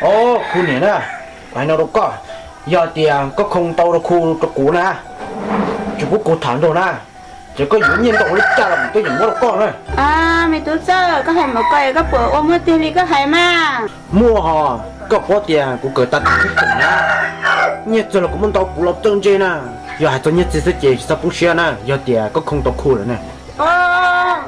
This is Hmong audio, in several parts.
Au, Khu niam na, kuv hais no rau koj, yog tias koj khoo tau rau Khu rau kuv na, tsis pub kuv tham nrog na, ces koj yuav nyiaj ntau li cas los kuv yeej muab rau koj na. Me tub Txawj, koj hais mus koj es koj puas ua muaj tiag li koj hais mas? Muaj hos, koj paub tias kuv kawm tag tib khoom na, nyiaj txiag los kuv muab ntau puv los txawj ntse na. Yog hais txog nyiaj txiag xwb ces tsis txhob poob siab na, yog tias koj khoo tau Khu lawm na.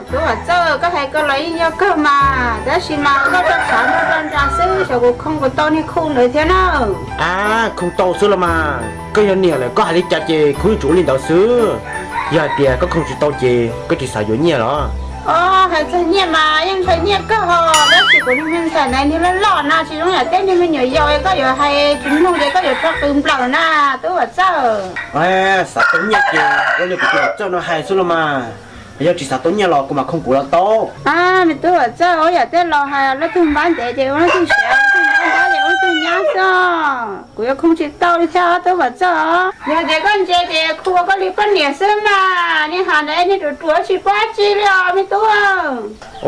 Tub Vam Txawj, koj hais ko los yeej yog kawg mas, tab sis mas koj tso tshav nrog rau nra xwb, xyov kuv khoo puas tau niag Khu ntawd thiab na. Ab, khoo tau xwb los mas, koj yog niam lawm koj hais li cas ces Khu yeej tsuas ua li ntawd xwb. Yog hais tias koj khoo tsis tau ces koj tsis xav yuav nyiaj los? Hais txog nyiaj mas yeej ntshaw nyiaj kawg hos, tab sis kuv niag me ntxhais ntawd niag loj loj na, tsis zoo yam tej niag me nyuam yaus es koj yuav hais tsis mloog ces koj yuav rho qws nplawm na, tub Vam Txawj. Xav tau nyiaj ces ua li kuv tus Vam Txawj no hais xwb los mas, yog tsis xav tau nyiaj los kuv mam khoo kuv los tau. Me tub Vam Txawj, ua yam tej laus hais, leej twg npab ntev ces ua leej twg siav, leej twg npab npab ces ua leej twg nyab xwb. Kuv yuav khoo tsis tau li thiab tub Vam Txawj. Yog tias koj ntse ces Khu ua koj li poj niam xwb mas, niag hais ntawd niag ruam ruam tsis paub dab tsi li os me tub.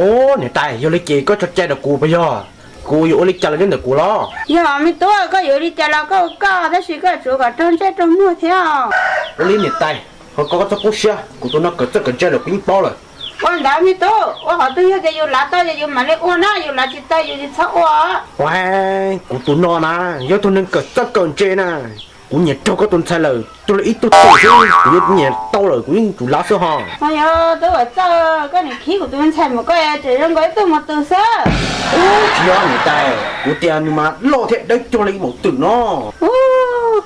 Au, niam tais, yog li ces koj tso cai rau kuv puas yog? Kuv yuav ua li cas los nyob ntawm kuv los? Yog me tub, koj yuav ua li cas los koj ua koj, tab sis koj yuav tsum kom raug ntsej raug muag thiab. Ua li niam tais, ho koj txhob poob siab, kuv tus no kawm txawj kawm ntse lawm kuv yeej paub lawm. Ua ntawd me tub, ua qhov twg yog tias yus lav tau ces yus mam li ua na, yus lav tsis tau yus tsis txhob ua. Ua, kuv tus no na, yog tus neeg kawm txawj kawm ntse na, kuv nyiam raug koj tus ntxhais lawm, cuag li ib tug twm xwb, kuv yuav nyiam tau lawm kuv yeej tsum lav xwb hos. Yog tub Vam Txawj, koj niam khib kuv tus ntxhais mas koj tseem zoo nkaus ib tug maum twm xwb. Tsis yog niam tais, kuv tias nws mas loj thiab dawb cuag li maum twm no.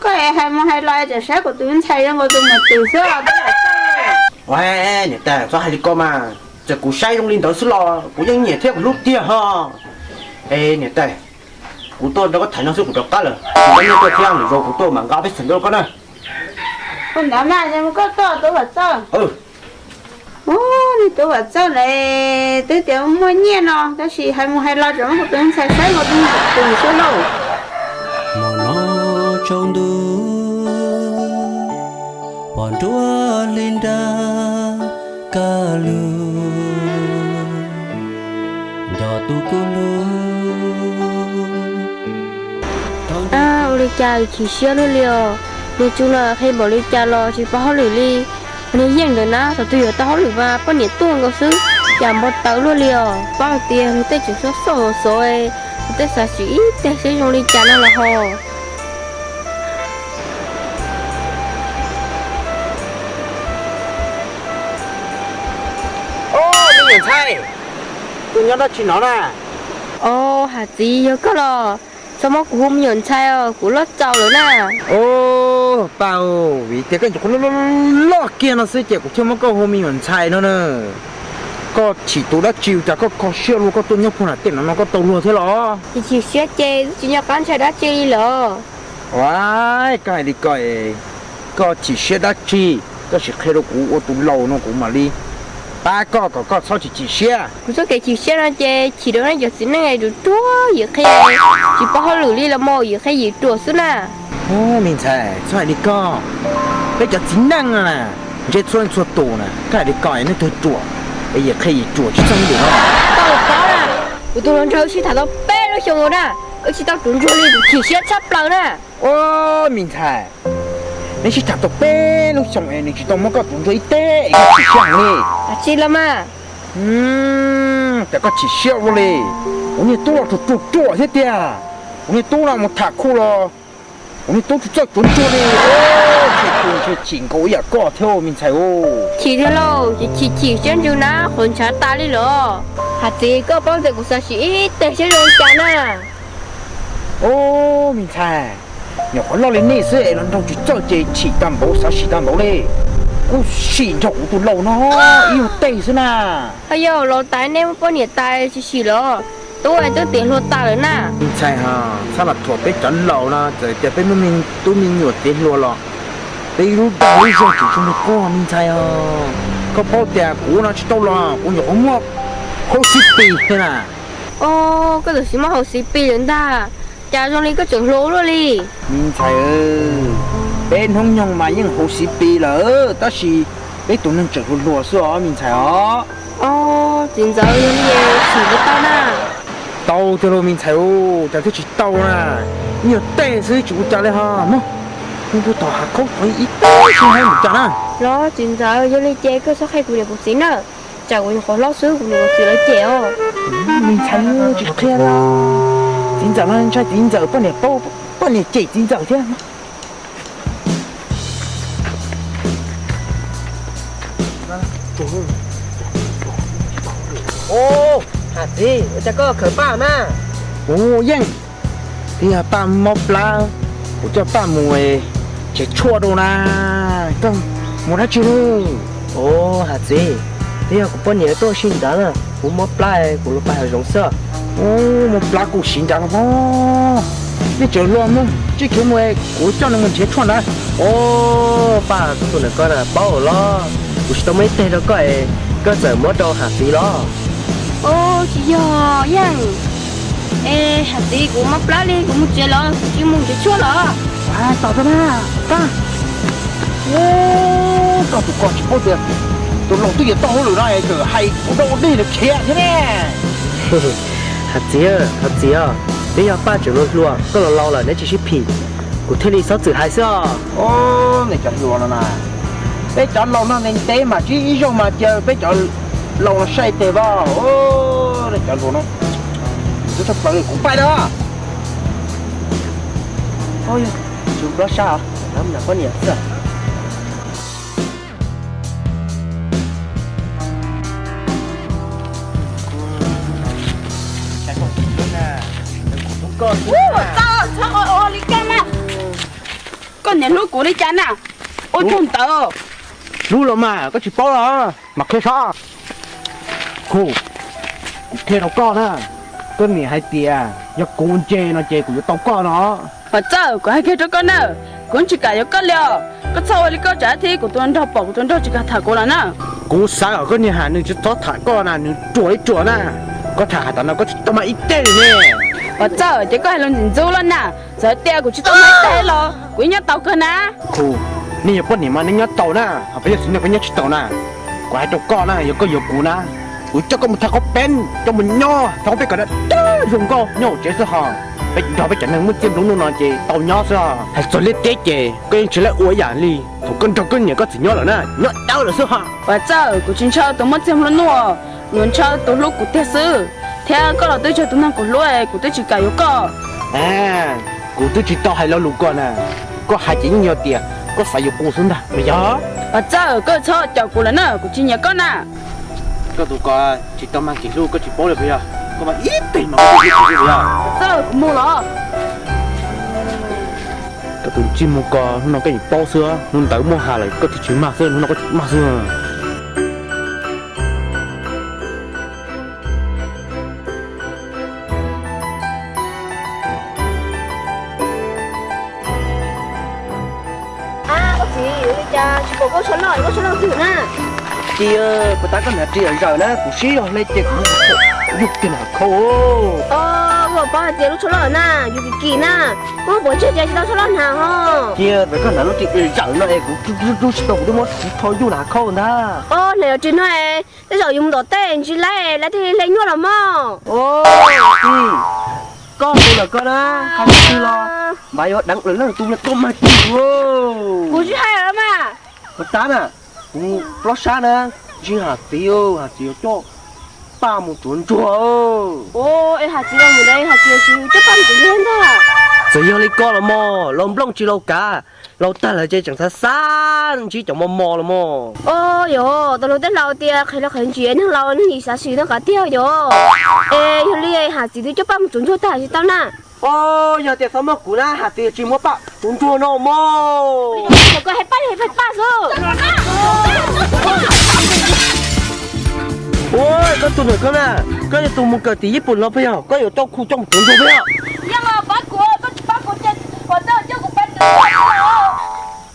Koj es hais mus hais los tseem saib kuv tus ntxhais zoo nkaus tus maum twm xwb os tub Vam Txawj. Niam tais, txhob hais li ko mas, txawm kuv saib zoo li ntawd xwb los kuv yeej nyiam thiab kuv hlub tiag hos. Es niam tais, kuv tuaj nrog koj tham no xwb kuv rov qab lawm, kuv nqa nyiaj tuaj thiab lwm zaus kuv tuaj mam nqa peb xeem rau koj na. Ua ntawd mas, koj tuaj tub Vam Txawj. Ub, niag tub Vam Txawj ntawd twb tias muaj nyiaj no tab sis hais mus hais los tseem muab kuv tus ntxhais saib nkaus tus twm xwb lauj. Hmo no tsaus ntuj pom nruab hli nrag kaj lug nrog tus kub lug. Ua li cas chim siab luaj li os. Niag Tsu no qhia npaum li cas los tsis paub hauj lwm li. Niag Yeej ntawd na, thaum twg yuav tau hauj lwm mas poj niam tuaj nkaus xwb, cas npau taws luaj li os. Paub tias luag tej tseem xub xoj xov xov, luag tej xav sim ib teg seb zoo li cas no los ho. Au, me nyuam ntxhais, tus nyob dab tsi no na? Au, Ham Txiv, yog koj los? Txhob muab kuv hu me nyuam ntxhais os, kuv loj txaus lawm na. Au, Paj, vim tias koj nyuam qhuav loj loj kiag no xwb ces kuv thiaj muab koj hu me nyuam ntxhais no na. Koj chim tus dab tsi cas koj kho siab luag, koj tuaj nyob puag nram tej no no koj tau luag thiab los? Chim chim siab ces twb tsis nco qab ntshai dab tsi li los. Ua, koj hais li ko, koj chim siab dab tsi? Koj sim qhia rau kuv ua tus laus no kuv mam li pab koj kom koj txhob chim chim siab. Kuv txoj kev chim siab no ces chim rau nej cov txiv neej ruam ruam, yim qhia tsis paub hauj lwm li los mas yim qhia yim ruam xwb na. Me ntxhais, txhob hais li koj. Peb cov txiv neej na, ntsib txhua leej txhua tus na, koj hais li ko nej twb ruam, es yim qhia yim ruam tsis txhob ua li no. Tau los paub na, kuv tus hluas nraug wb sib tham tau peb lub xyoo na, wb tsis tau ruam ntsuag li, kuv chim siab tshaj plaws na. Au, me ntxhais, neb sib tham tau peb lub xyoo es nws tsis tau muab koj ruam ntsuag ib teg es koj chim siab heev li. Dab tsi los mas? Cas koj chim siab ua luaj li? Kuv niag tub los ruam ruam ruam thiab tiag. Kuv niag tub no mus tham Khu los kuv niag tub tsis txawj ruam ntsuag li. Ntshe Khu ntshe chim nkaus ib yam koj thiab me ntxhais. Chim tiag lauj, chim chim siab ntsws na, qhov ntshav tas li los. Ham Txiv, koj paub tias kuv xav sim ib teg seb zoo li cas na. Au, me ntxhais, nyuam qhuav loj li nej xwb es los nraug tsis txawj ces chim tag npaum xav sim tag npaum li. Kuj sim nrog kuv tus laus no ib nyuag teg xwb na. Ho yog laus tas nej muaj poj niam tas tsis sim los? Tub es twb tiav hluas tas lawm na. Me ntxhais, txhob lam thuam peb cov laus no, txawm tias peb muaj me tub me nyuam tiav hluas los peb lub dag lub zog tseem zoo li koj me ntxhais os. Koj paub tias kuv no tsis tau los kuv nyuam qhuav muaj hauv xib pis thiab na. Au, koj tam sim muaj hauv xib pis lawm ntag, cas zoo li koj tseem hluas ua luaj li. Me ntxhais, peb hnub nyoog mas yeej hauv xib pis lawm tab sis peb tus neeg tseem hluas hluas xwb os me ntxhais os. Au, txiv ntxawm, yog li es sim puas tau na? Tau tiag lauj me ntxhais, cas thiaj tsis tau na? Ib nyuag tej xwb tsis ua cas li ho mog. Hnub tuaj tom hav khaub tod ib teg xwb hais mus cas na. Los txiv ntxawm, yog li ces koj txhob qhia kuv niam kuv txiv na, tsam kuv nyuam qhuav hlob xwb kuv niam kuv txiv lawv cem os. Me ntxhais tsis qhia li, txiv ntxawm no ntshai txiv ntxawm poj niam paub, poj niam cem txiv ntxawm thiab. Ub, Ham txiv, ua cas koj khawm Paj na? Ub Yeej, twb yog Paj mob plab, kuv coj Paj mus nrhiav tshuaj rau na. Koj mus dab tsi lauj? Ub, Ham txiv, twb yog kuv poj niam tuaj ua si nrad na, kuv mob plab kuv los pais hav zoov xwb. Ub, mob plab kuj siv nrad los mog. Nej tseem hluas mog, tsij khiav mus, kuv coj nws mus nrhiav tshuaj na. Ub, Paj, koj tus ntawm koj na paub los, kuv tsis tau muab ib teg rau koj es koj txawm muab rau Ham txiv los? Ub, tsis yog Yeej, es Ham txiv kuv mob plab li kuv mus tsev los kuv tsis mus nrhiav tshuaj los. Tos tau na, Paj. Ub, koj tus ko tsis paub tias tus laus twb yuav tau hauj lwm no es txawm hais ua dog ua dig los khiav thiab ne. Ham txiv, Ham txiv os, twb yog Paj tseem hluas hluas, koj los laus lawm neb tsis sib phim, kuv thiaj li xob txwm hais xwb os. Ub, nej cov hluas no na, peb cov laus no ntev ntev mas tsib ib zaug mas cia peb cov laus no saib tes vau. Ub, nej cov hluas no, txhob plaws li kuv pais na. Tsum plob sab os, poj niam xwb. Txhob ua li koj na. Koj niam hlub kuv li cas na? Ua tsaug ntawd. Hlub los mas koj tsis paub los mas qhia saib. Khu, kuv qhia rau koj na, koj niam hais tias yog kuv ntse no ces kuv yuav tau koj no. Vam Txawj, kuv hais kiag rau koj na, kuv tsis kam yuav koj li os. Koj txhob ua li koj tsam thiab kuv tus nraug pom kuv tus nraug tsis kam tham kuv los na. Kuv xav kom koj niag Ham nws tsis txhob tham koj na, nws ruam li ruam na. Koj tham hais tas no koj tsis tau mag ib teg li ne. Vam Txawj, ces koj hais lus ntxim ntxub lawm na. Txawm tias kuv tsis tau mag ib teg los kuv yeej nyob tau kawg na. Khu, nej yog poj niam mas nej nyob tau na, ho peb yog txiv neej peb nyob tsis tau na. Kuv hais rau koj na, yog koj yuav kuv na, kuv coj koj mus tham qhov peb, coj mus nyob tham qhov peb kom dab dab zoo nkauj nyob hauv tsev xwb ho. Peb nrog peb cov neeg muaj txiaj nplua nuj no ces tau nyob xwb ho. Hais txog liaj teb ces koj yeej tsis laib ua ib yam li thaum koj nrog koj niam koj txiv nyob lawm na, nyob dawb lawm xwb ho. Vam Txawj, kuv tsis ntshaw tus muaj txiaj nplua nuj, kuv ntshaw tus hlub kuv tiag xwb. Thiab koj los twb yog tus neeg kuv hlub, kuv twb tsis kam yuav koj. Kuv twb tsis tau hais lo lus ko na, koj hais ces yeej yog tias koj xav yuav kuv xwb ntag puas yog? Vam Txawj, koj txhob caum kuv lawm na, kuv tsis nyiam koj na. Koj tus ko tsis tau mag kev hlub koj tsis paub li puas yog? Koj mag ib teg mas koj hlub kuv xwb puas yog? Txawj, kuv mus los. Koj tus ntsej muag ko, hnub no koj yeej paub xwb, hnub ntawd muaj Ham lawm koj thiaj tsis mag xwb, hnub no koj tseem mag xwb. Ab, koj txiv, ua li cas tsis pom koj tshov loj, koj tshov loj twg na? Txiv, puas tab koj hnav ris zawm na, kuv sib zog hle ces kuv yug kiag nram khau. Ua, koj paub hais tias lub tshov loj na yus kim kim na, koj pov tseg ces tsis tau tshov loj hnav ho. Txiv, txawm koj hnav lub ris zawm no es kuv rub rub tsis tau, kuv twb muab rho yug nram khau ntag. Ua, hle los ris no, tej zaum yus mus tom tej ntsib laib, laib thiaj li hle nyuaj los mog. Txiv, koj tus lawm koj na, qhov twg los npaj yuav deev lawm na, tus no koj mag ris. Kuv tsis hais lawm mas. Puas tab na, kuv plob sab na, ntsib Ham txiv, Ham txiv yuav coj Paj mus tsuav ntsuag. Es Ham txiv los mus ntawd Ham txiv yuav tsis coj Paj mus tsuav ntsuag ntag. Txawm yog li ko los mog, laus nplooj tsis laus kav, laus tag lawm ces tseem xav xav ntsib cov mos mos los mog. Os, yog tau luag tej laus tias qhwv los qhwv ntsis, neeg laus neeg yim xav sim no kav tiag yog. Es yog li Ham txiv twb coj Paj mus tsuav ntsuag tag tsis tau na? Os, yog tias xav muab kuv na Ham txiv tsis muab Paj tsuav ntsuag no mog. Koj hais Paj li hais Paj xwb. Ua, koj tus ntawm koj na, koj yog tus mus kawm tim Yij Pum los puas yog? Koj yuav coj kuv coj mus tsuav ntsuag puas yog? Yog los pab kuv, koj tsis pab kuv ces kuv coj kuv pab tsuav ntsuag.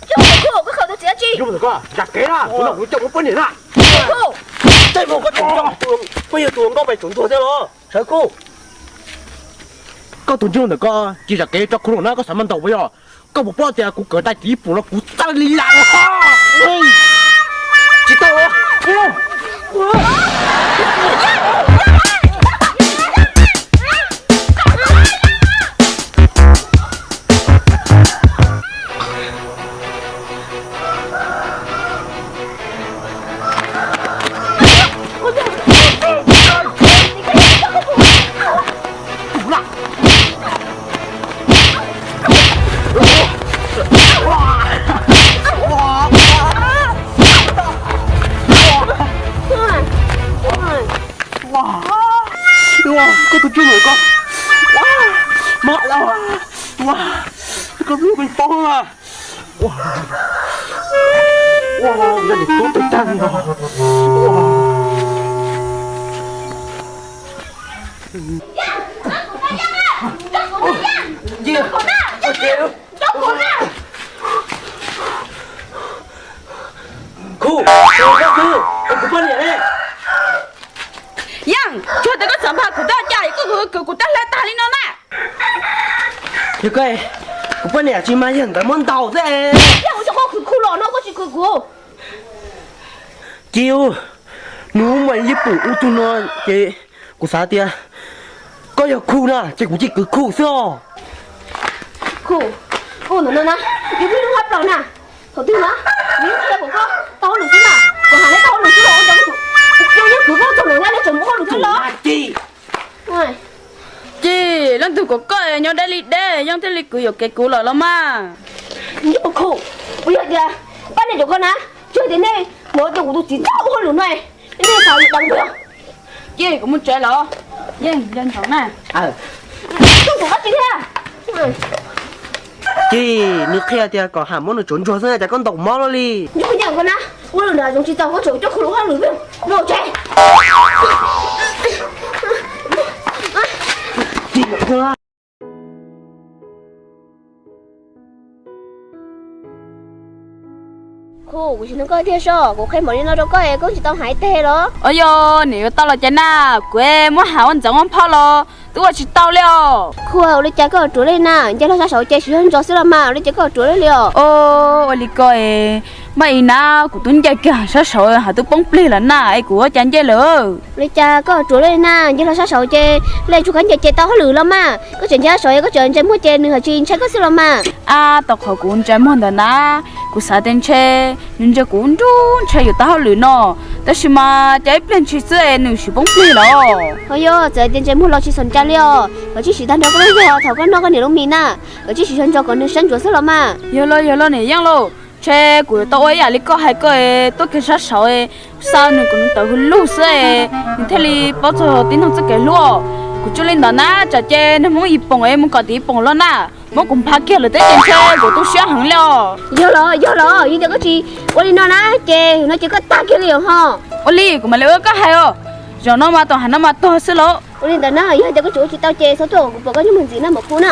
Yog kuv, koj khaws tus txiv dab tsi? Yog ntawm koj zam kev na, kuv no kuv coj kuv poj niam na. Tej mus koj tsuav ntsuag, puas yog tus nkauj pais tsuav ntsuag thiab los? Sawv kuj. Koj tus ntsuag ntawm koj tsis zam kev rau kuv los na, koj xav mas ntaus puas yog? Koj puas paub tias kuv kawm tag tim Yij Pum no kuv txawj li las ho. Tsis tau. Ua, ua, Mob lawm, ua, koj lub pheej poob a. Ua, ua, yog niam tub tawg tag no. Ua. Khu, khu, khu, kuv poj niam ne. Yeej, tsuas tias koj xav npaj kuv tab cas koj kwv kuv tab hlab tag li no na. Yog koj, kuv poj niam tsis mas yog ntawd muab ntaus xwb. Yog ua tsis koj khwv khu los no koj tsis khwv kuv. Kiv, nws mas yeej pum ua tug no ces kuv xav tias koj yog khu na ces kuv cia kwv khu xwb os. Khu, khu ntawm no na, yus pheej lub hab plaws na. Thaum twg na, nws yeej qhia kom koj tau hauj lwm xwb na, kom hais neb tau hauj lwm xwb los ua cas koj tseem, koj yeej kwv koj txog no na, neb tseem muaj hauj lwm thiab los. Ci, leej twg kom koj nyob deb li deb, yeej thiaj li kwv yuam kev kuv lawm los mas. Nco khu, kuv yog tias pab nej cov koj na, tsuas tias nej hnov tias kuv tus txiv txawj ua hauj lwm no, nej xav li deev kuv. Ci, kuv mus tsev los. Yeej, yeej ntsoov na. Koj tus qab tsis thiab. Ci, nws qhia tias kom ham muab nws tsuav ntsuag xwb cas koj ntaus mob luaj li. Nco yam koj na, ua lwm na zoo tsis txaus koj tseem coj khu lus hauj lwm pheej mus tsev. Khu, kuv tsis ntseeg koj tiag soj, kuv qhia npaum li no rau koj es koj tsis tau hais teg los? Os yog, nim yuav tau los cas na, kuv muab ham ua ntxeev ua phoj los twb ua tsis tau li os. Khu, ua li cas koj ruam li na, nce hlo sab saud ces siv zog ntso xwb los mas, ua li cas koj ruam li li os? Os, ua li ko es, maj ib nab kuv twb nce kiag sab saud has twb poob plig lawm na, es kuv ua cas nce lawm? Ua li cas koj ruam li na, nce hlo sab saud ces lej tsuas khav nce ces tau hauj lwm los mas, koj tseem nce sab saud es koj tseem ntsia muag ces nws haj tsis ntshai koj xwb los mas. Ab, tau qhov kuv ntsia muag ntawd na, kuv xav tias ntshe nws ntsia kuv nruj ntshe yuav tau hauj lwm no, tab sis mas cas ib pliag ntshis xwb es nws siv poob plig lawm. Ho yog txawm tias ntsia muag los tsis xom ntsa li os, koj tsij siv tag nrho koj lub zog thaum koj noj koj niam lub mis na, koj tsij siv zog ntso kom nws sab ntsuav xwb los mas. Yog los, yog los niam Yeej lauj, ntshe kuv yuav tau ua ib yam li koj hais koj es tuaj kiag sab saud es xa nws kom nws tawm hws lug xwb es nws thiaj li paub txog tib neeg txoj kev hlub. Kuv tsuas li ntawd na, tsam ces niag Hmoob Yis Poom es mus kom tim Yis Poom los na, muab kuv nphav kiag lawm thiab ces ntshe kuv tu siab heev li os. Yog los, yog los, yog tias koj tsis ua li no na ces no ces koj tag kiag li os ho. Ua li kuv mam li ua koj hais os. Zaum no mas tom hav no mas tuag xwb lauj. Ua li ntawd na, yog tias koj tsis ua tsis tau ces txhob tuaj, kuv pom koj nyob mus ntxiv na, mam khu na.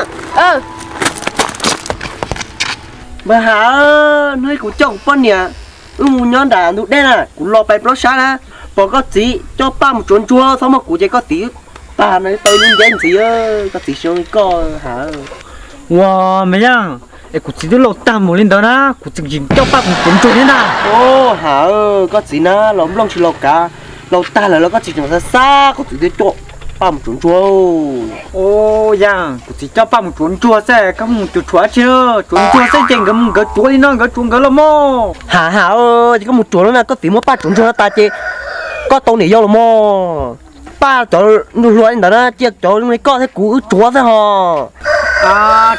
Npawg Ham, hnub ib kuv coj kuv poj niam wb mus nyob nram ntug dej na, kuv los pais plaub sab na, pom koj txiv coj Paj mus tsuav ntsuag, txhob muaj kuv ces koj txiv tag no tau lub nceb ntxiv, koj txiv zoo li koj Ham. Ua, me Yeej, es kuv txiv twb laus tag mus li ntawd na, kuv txiv tseem coj Paj mus tsuav ntsuag thiab na. Os Ham, koj txiv na laus nplooj tsis laus kav, laus tag lawm los koj txiv tseem xav xav koj txiv twb coj Paj mus tsuav ntsuag. Os Yeej, kuv txiv coj Paj mus tsuav ntsuag xwb, koj mus tsuav tshuav tsi, tsuav ntsuag xwb ces nkawd mus nkawd tsuav li no, nkawd tsuav nkawd los mog. Ham Ham, ces koj mus tsuav lawm na, koj txiv muab Paj tsuav ntsuag no tas ces koj tau niam yau los mog. Paj cov nraug hluas li ntawd na cia cov zoo li koj thiab kuv wb tsuav xwb ho.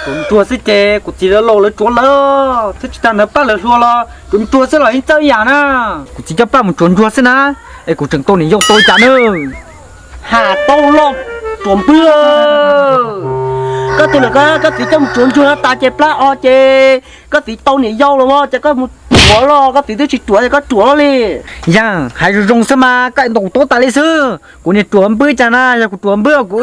Tsuav ntsuag xwb ces kuv txiv lawv laus lawv tsuav lawm thiab, tsis tas ntawd Paj lawv hluas los tsuav ntsuag xwb los yeej txawj ib yam na. Kuv txiv coj Paj mus tsuav ntsuag xwb na, es kuv tseem tau niam yau tau li cas na. Ham tau los tsuav npwg. Koj tus lawm koj, koj txiv coj mus tsuav ntsuag no tas ces plab o ces koj txiv tau niam yau los mog, ces koj mus ruam los, koj txiv twb tsis ruam ces koj ruam los li. Yeej, hais zoo zoo xwb mas koj ntaus tuab tas li xwb. Kuv niag ruam npwg cas na, yog kuv ruam npwg kuv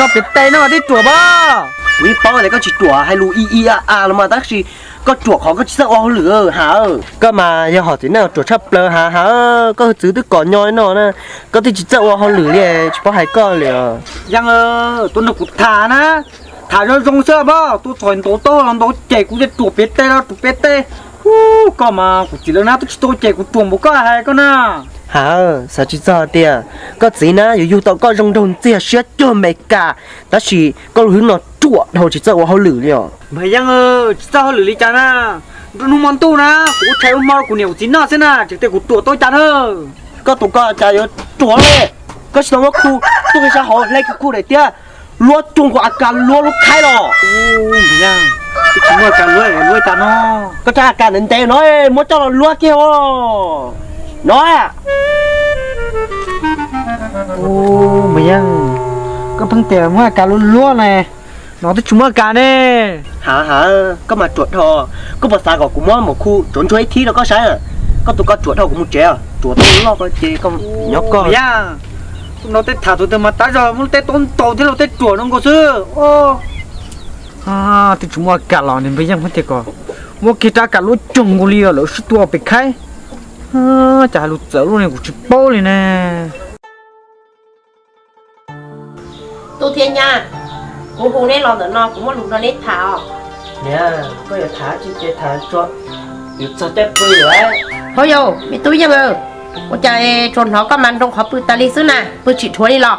no piav teg no twb ruam pab. Kuv yeej paub tias koj tsis ruam, hais lus i i a a los mas, tab sis koj ruam qhov koj tsis txawj ua hauj lwm Ham. Koj mas yog hom txiv neej ruam tshaj plaws Ham. Ham, koj txwv twb kom nyo li no na, koj twb tsis txawj ua hauj lwm li, tsis paub hais koj li. Yeej, tuaj nrog kuv tham na, tham zoo zoo xwb pab, tuaj txog ntaus tuab los ntaus cem kuv, ruam piav teg los ruam piav teg. Hu, koj mas kuv txiv lawv na twb tsis tau cem kuv ruam npaum koj hais koj na. Ham, xav tsis txog tias koj txiv na yuav yug tau koj zoo nraug ntxiag siab cuag Meskas, tab sis koj lub hlwb no ruam dhau tsis txawj ua hauj lwm li os. Npawg Yeej, tsis txawj hauj lwm li cas na, nruab hnub hmo ntuj na kuv ua tshais ua hmo rau kuv niam kuv txiv noj xwb na, tseem tias kuv ruam tau cas na. Koj tus koj cas yuav ruam li, koj tsis tau muab khu tuaj kiag sab hauv hle khu khu daim tiab, luab cuag nkaus A Kas luab lub khaib los. Twb tsis muaj A Kas luab, luab cas no. Koj rab A Kas ntev ntev no muab coj los luab kiag no. Npawg Yeej, koj pheej tias muab A Kas luab luab ne. No twb tsis muaj kas ne. Ha ha, koj mas ruam dhau. Koj puas xav kom kuv muab maum khu tsuav ntsuag ib thib rau koj saib? Koj tus ko ruam dhau, kuv mus tsev, ruam tau loj ko ces koj nyob koj. Yaj, no tej tham tus twg mas tab zog muab tej tub ntaus thiab los tej ruam no nkaus xwb. Twb tsis muaj kas los niag npawg Yeej hais tias kom muab kiag rab kas luab coog nkaus li lawv sib tua pem khaib. Cas hais lus txawv luaj ne, kuv tsis paub li ne. Tub thiab nyab, kuv hu neb los ntawm no kuv muaj lus nrog neb tham os. Niam, koj yuav tham tsis ces tham tso, yuav txog caij pw lawm. Hauj yau, me tub Yeej, ua cas tsuas hnov koj mas nroo qhov pw tas li xwb na, pw tsim dhuav li los?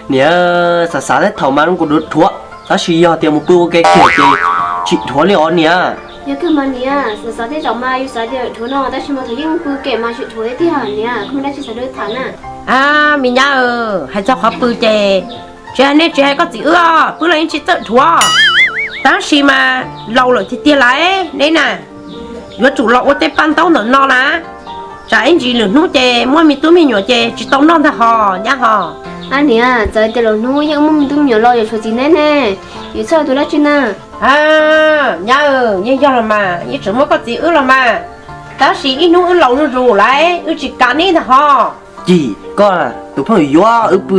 Niam, xav xav tej thaum mas zoo nkaus dhuav dhuav, tab sis yog tias mus pw ua ke kiag ces tsim dhuav li os niam. Yog kawg mas niam, xav xav tej zaum mas yus xav tias dhuav no, tab sis mas thaum yeej pw kem mas tsim dhuav tiag tiag niam, koj muaj dab tsi xav tham na? A, me nyab, hais txog qhov pw ces tsis hais nej tsis hais koj txiv wb os, pw los yeej tsis txawj dhuav. Tab sis mas laus lawm tiag tiag lawm neb na, yuav tsum los ua tej paj ntaub ntawm no na, tsam ib ntsis lwm hnub ces muaj me tub me nyuam ces tsis tau noj ntag hos nyab hos. A niam, txawm tias lwm hnub yeej muaj me tub me nyuam los yuav tshuav txiv neb ne, yuav txhawj tus dab tsi na? A, nyab, yeej yog los mas, yeej tseem muab koj txiv wb los mas, tab sis ib hnub wb laus zuj zus lawm wb tsis kam neb ntag hos. Cim, koj tus phooj ywg yuav wb pw,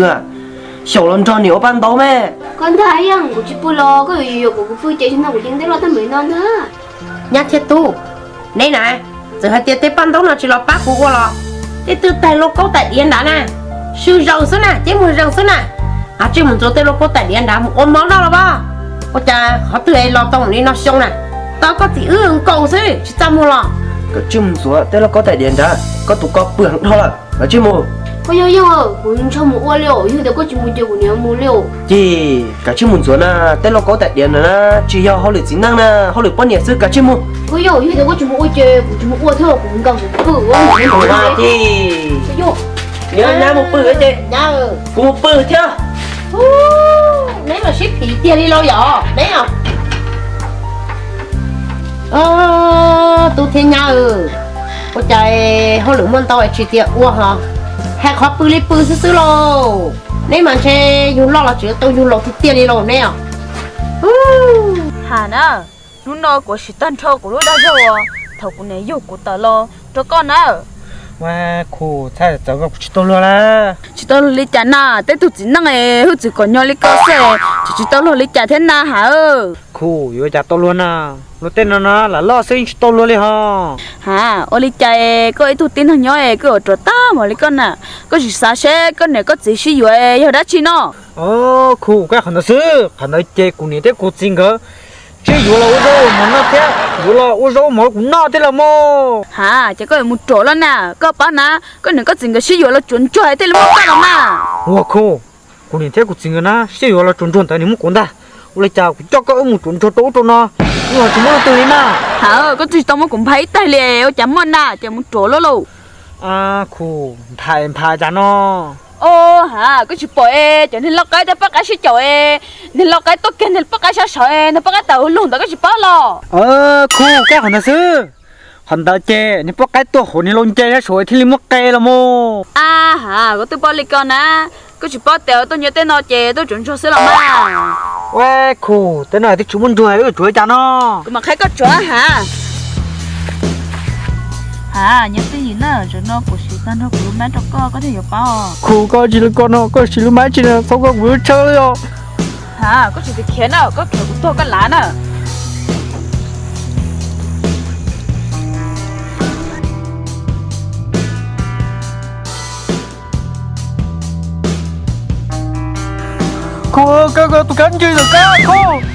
xyaum los nrog niam ua paj ntaub me. Koj ntag Yeej, kuv tsis pw los koj yuav yuam kuv, kuv pw ces tsis no kuv yeej tej loj tag npaum no ntag. Nyab thiab tub, neb na, txawm hais tias tej paj ntaub no tsis los pab kuv ua los tej twg taig lauj kaub taig diav nrad na, sw zaws xwb na, ceb muag zaws xwb na. Kav tsij mus ntxuav tej lauj kaub taig diav nrad mus ua mov noj los as. Ua cas qhov twg los tau li no xyoo na, tau koj txiv wb nkaus xwb tsis txaj muag los? Kav tsij mus ntxuav tej lauj kaub taig diav nrad, koj tus ko pw heev dhau lawm, kav tsij mus. Koj yog Yeej, kuv ntshaw mus ua li os, yog tias koj tsis mus ces kuv niam mus li os. Ces kav tsij mus ntxuav na, tej lauj kaub taig diav na, tsis yog hauj lwm txiv neej na, hauj lwm poj niam xwb, kav tsij mus. Koj yog, yog tias koj tsis mus ua ces kuv tsis mus ua thiab, kuv nkaus xwb pw ua mus ua. Ces nyob nyab mus pw ces kuv mus pw thiab. Neb mas sib phim tiag li lauj yom neb os. Tub thiab nyab, ua cas hauj lwm muaj ntau tsis tias ua hos, hais qhov pw li pw xwb xwb lauj. Neb mas ntshe yug loj los tseem tau yug laus tiag tiag li lauj neb os. Has na, hnub no kuv sim tag nrho kuv lub dag zog uas thaum kuv niam yug kuv tawm los rau koj na. Ua, khu, txhaj txawv koj kuv tsis tau luag lawm. Tsis tau luag li cas na, tej tug txiv neej hwj txwv kom nyo li koj xwb, tsis tsis tau luag li cas thiab na has. Khu, yuav cas tau luag na, luag tej no na lam loj xwb yeej tsis tau luag li hos. Has, ua li cas koj ib tug tib neeg nyob koj yuav ruam tag mus li koj na, koj sim xav seb koj niam koj txiv sib yuav yog dab tsi no. Khu, koj qhov ntawd xwb, qhov ntawd ces kuv niam thiab kuv txiv nkawd sib yuav los ua zaub ua mov noj thiab, yuav los ua zaub ua mov rau kuv noj thiab los mas. Has, ces koj yuav mus ruam los na, koj paub na, koj niam koj txiv nkawd sib yuav los tsuav ntsuag thiaj li muab koj los mas. Ua khu, kuv niam thiab kuv txiv nkawd na sib yuav los tsuav ntsuag ntawd nws muab kuv ntag. Ua li cas kuv coj koj wb mus tsuav ntsuag rau ub rau no, wb los tsis muab leej twg li na. Has, koj twb tsis tau muab kuv nphav ib taig li, ua cas muaj na, ces mus ruam los lauj. Khu, nphav nphav cas no. Has, koj tsis pom es cov niag lau qaib tej poj qaib sib caum es, niag lau qaib tuaj kiag niag poj qaib sab saud es niag poj qaib tawm lug ntawd koj tsis paub los? Khu, koj qhov ntawd xwb. Qhov ntawd ces niag poj qaib tuaj hauv niag lau nce sab saud thiaj li muab qe los mas. A, has, koj twb paub li ko na, koj tsis paub tias tuaj nyob tej no ces tuaj tsuav ntsuag xwb los mas. Ua, khu, tej no twb tsis muaj ntsuag wb tsuav li cas no. Kuv mam qhia koj tsuav has. Has, nyob twj ywm na, zaum no kuv siv tag nrho kuv lub mab rau koj, koj thiaj yuav paub. Khu, koj tsis li ko no, koj siv lub mab tsis txhob koj kuv lub tshawb li os. Has, koj tsis txhob khiav na, koj khiav kuv tuag koj lav na. Khu, koj tus kab ntswg ntawm koj khu.